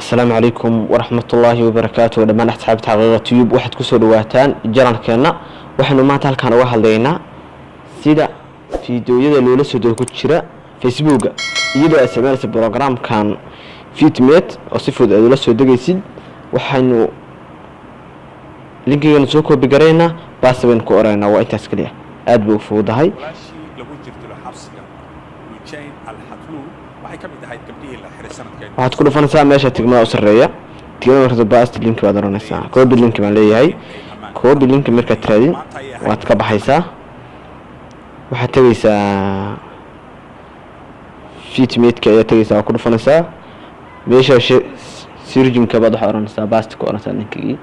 Asalaamu calaykum waraxmatullaahi wabarakaatu. Dhammaan asxaabta Xaqiiqa Tube, waxaad kusoo dhawaataan channelkeena. Waxaynu maanta halkaan uga hadlaynaa sida fiidiyoyada loola soo dego ku jira Facebooka, iyadoo aad isticmaalaysa programkan Vidmate oo si fudud aad ula soo degaysid. Waxaynu linkigana soo copy garaynaa, paste baynu ku oraynaa. Waa intaas keliya, aad bay u fududahay. Walaashii lagu jirdilo xabsiga, Lujain Alxatluul, waxay ka mid ahayd gabdhihii la xiray sanadkeen. Waxaad ku dhufanaysaa meesha tigmada u sarreeya. Tigmada marka paste link baad oranaysaa. Copy link baan leeyahay. Copy link markaad tiraadid, waad ka baxaysaa. Waxaad tegaysaa Vidmate-ka ayaa tegaysaa, waa ku dhufanaysaa meesha searchingka baad waxaad oranaysaa paste ku oranaysaa linkigii.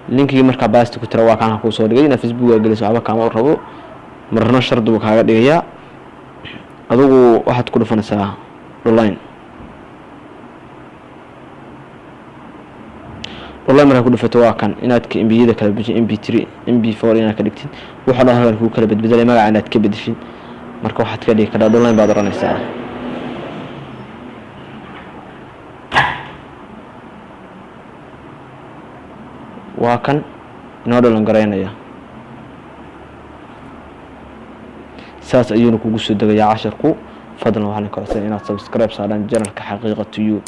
Linkigii markaa paste ku tira, waa kaan kuu soo dhigay. Inaad Facebooka geliso waxba kaama rabo, marna shardi buu kaaga dhigayaa. Adigu waxaad ku dhufanaysaa download. Download markaa ku dhufato, waa kan inaad ka MB-yada kala bedeshin, MP3, MP4 inaad ka dhigtid, waxa dhan halkan kuu kala bedbedelay. Magaca inaad ka bedeshid, marka waxaad ka dhigi kartaa download baad oranaysaa. Waa kan inoo download garaynaya. Saas ayuuna kugu soo degayaa casharku. Fadlan waxaan ka codsanaya inaad subscribe saaraan channelka Xaqiiqa Tube.